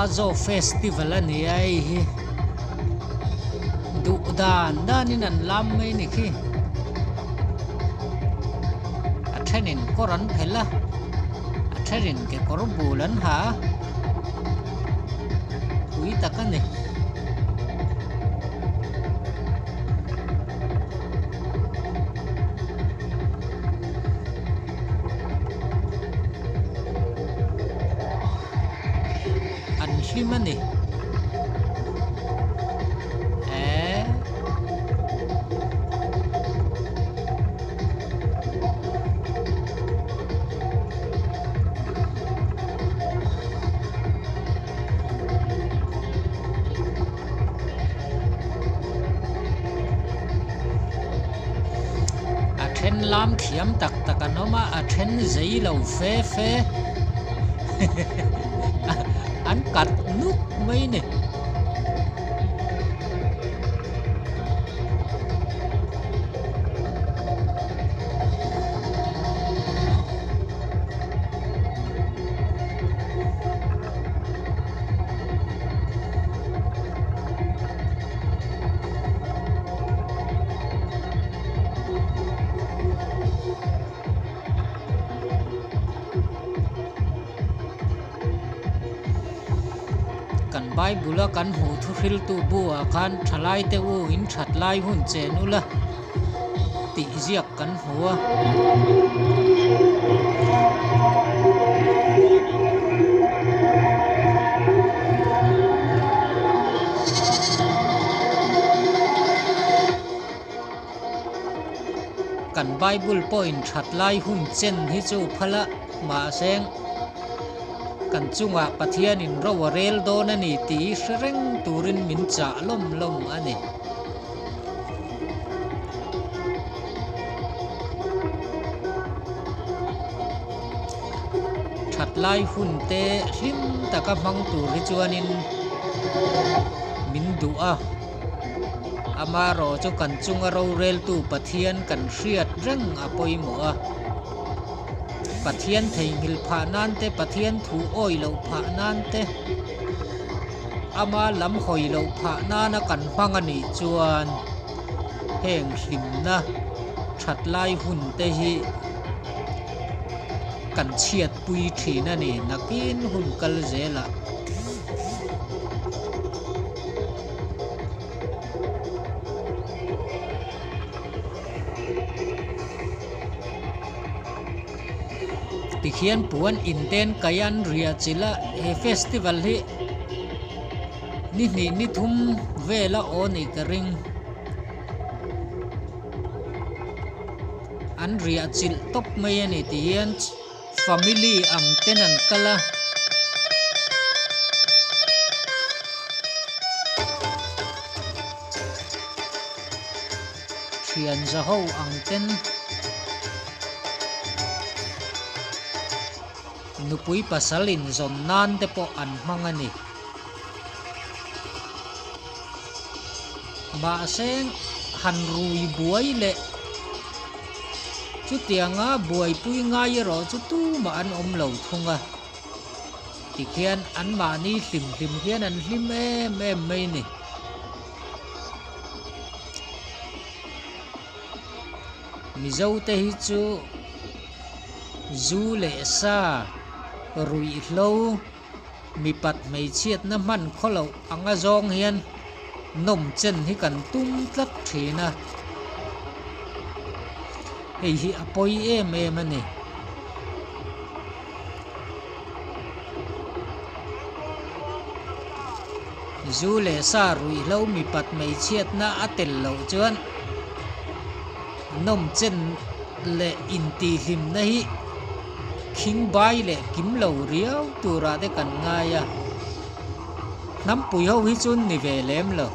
Sazo festival a ni a hei hi duh dan danin an lam mai ni khi a thenin kawr an phelh a a thenin kekawr bul an ha a pui tak a ni. An hlim a ni. Eee. A then lam thiam tak tak an awm a, a then zei lo fe fe an kat nuk mai a ni. Kan Bible a kan hmuh thu hriltu bu ah khan thalai te u in that lai hun chen ula tih ziak kan hmu a. Kan Bible pawhin that lai hun chen hi chu phal a, mahse kan chungah Pathianin ro a rel dawn a ni tih hre reng turin min chah lawm lawm a ni. That lai hun te hlim taka hmang tur hi chuanin min duh a, amaherawh chu kan chunga roreltu Pathian kan hriat reng a pawimawh a, Pathian theihnghilh phah nan te, Pathian thu awih loh phah nan te, Ama lam hawi loh phah nana kan hmang a nih chuan heng hlimna that lai hun te hi kan chhiatpui thin a ni nakin hun kal zelah. Tikhian puan inten kai an riah chilh a, he festival hi ni hnih ni thum vel a aw nih ka ring. An riah chilh tawp mai a ni tihian family ang ten an kal a. Thian za ho ang ten nupui pasal inzawn nan te pawh an hmang a ni. Mahse han rui buai leh chutianga buaipui ngai erawh chu tumah an awm lo thung a. Tikhian anmahni hlim hlim hian an hlim em em mai a ni. Mizo te hi chu zu leh sa ruihhlo mipat hmeichhiatna hman khaw loh anga zawng hian nawm chen hi kan tum tlat thin a, hei hi a pawi em em a ni. Zu leh sa ruihhlo mipat hmeichhiatna a tel loh chuan nawmchen leh intihhlimna hi khingbai leh kim lo riau turah te kan ngai a, hnampui ho hi chu ni ve lem lo.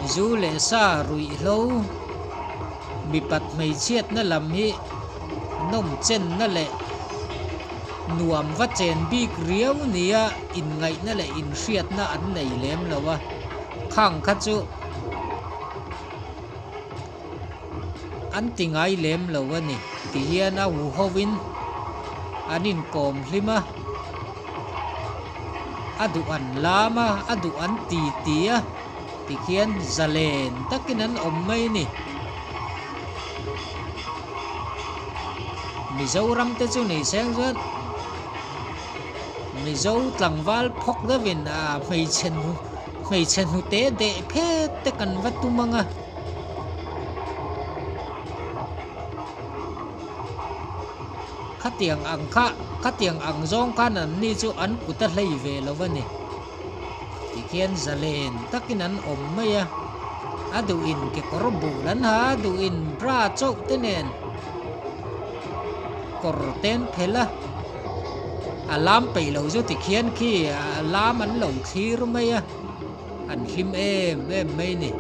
Zu leh sa ruihhlo mipat hmeichhiatna lam hi nawmchenna leh nuam va chen bik riau nia inngaihna leh inhriatna an nei lem lo a, khang kha chu an ti ngai lem lo a ni ti hian a hu hovin an inkawm hlim a. A duh an lam a, a duh an ti ti a, tikhian zalen takin an awm mai a ni. Mizoram te chu nei seng chuan Mizo tlangval phawk deuhin a hmeichhe hnu hmeichhe hnute deh phet te kan va tum ang a. Khatiang ang kha, khatiang ang zawng khan an ni chu an kut a hlei ve lo a ni. Tikhian zalen takin an awm mai a, a duhin kekawr bul an ha, a duhin bra chauh te nen kawr te an phelh a, a lam peih lo chu tikhian khi a lam an lo thlir mai a, an hlim em em mai a ni.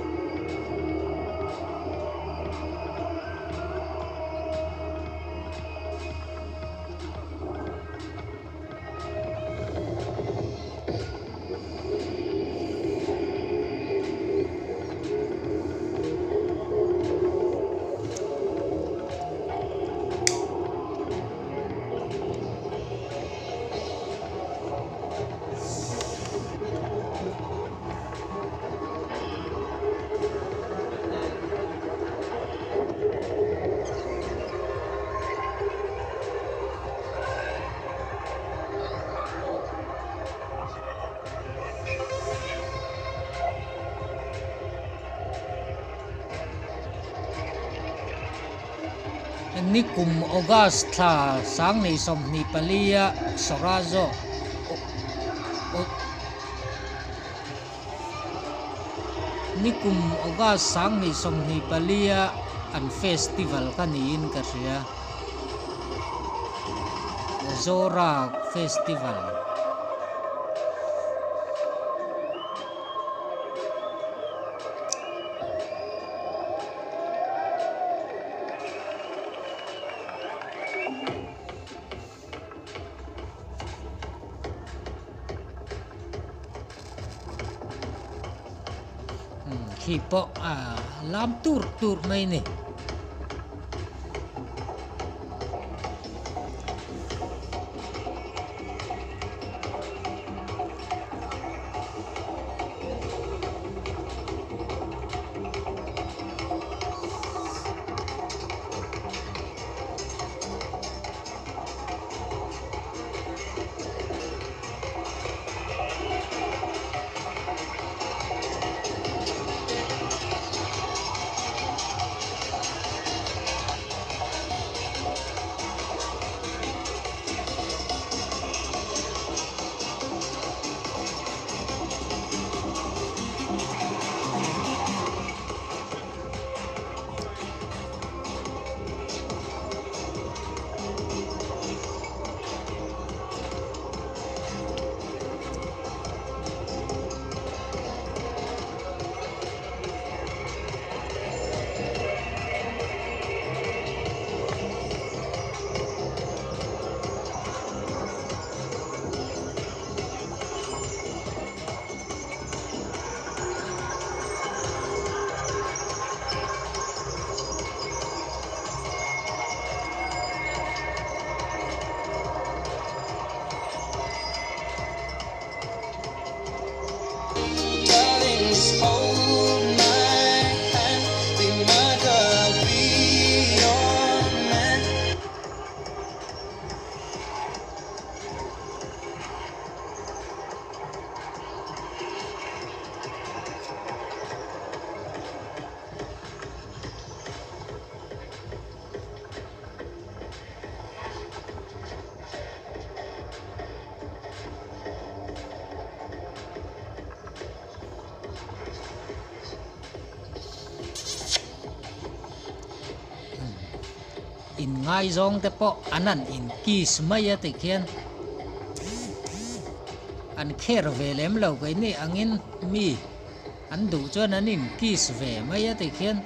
Nikum August thla sangnei 24 a Sawrazo Nikum August 2024 a an festival kha niin ka hria. Zora festival. Khi pawh a lam tur tur mai a ni. Inngaizawng te pawh an han in kiss mai a tikhian an kher ve lem lo keini angin mi an duh chuan an in kiss ve mai a tikhian.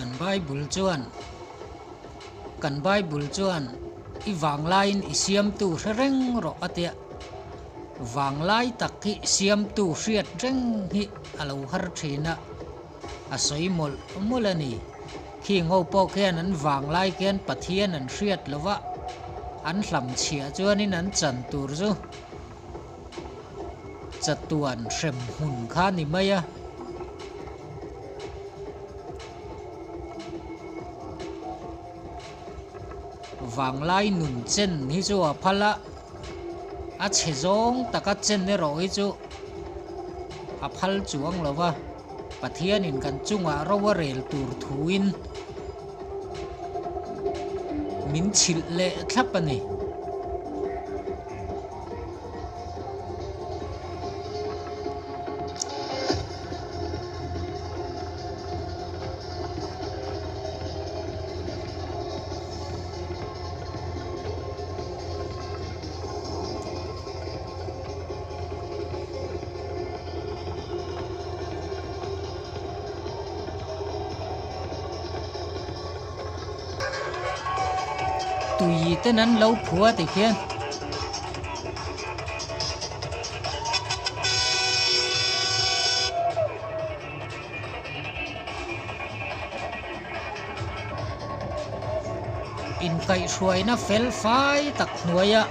Kan Bible chuan Kan Bible chuan i vanglaiin i siamtu hre reng rawh a tia. Vanglai tak hi siamtu hriat reng hi a lo har thin a, a sawi mawlh mawlh a ni. Khing ho pawh khian an vanglai khian Pathian an hriat lo va, an hlamchhiah chuanin an chan tur chu chatuan hrem hmun kha a ni mai a. Vanglai nun chen hi chu a phal a, a chhe zawng taka chen erawh hi chu a phal chuang lo va, Pathianin kan chungah ro a rel tur thuin min chhilh leh thlap a ni. Tui ten an lo phua ti khian. Inkaihhruaina fel fai tak hnuaia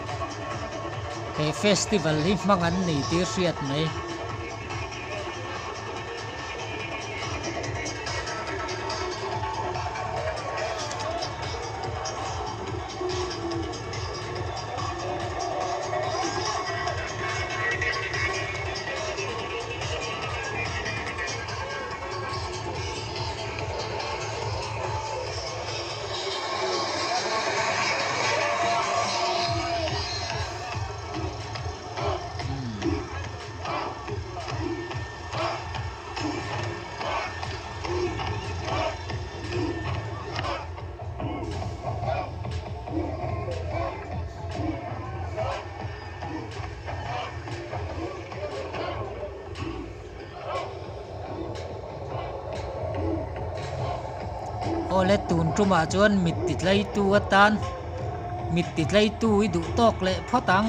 he festival hi hmang an ni tih hriat mai. Awle tun tumah chuan mit ti tlaitu atan mit ti tlaitu i duh tawk leh phawt ang.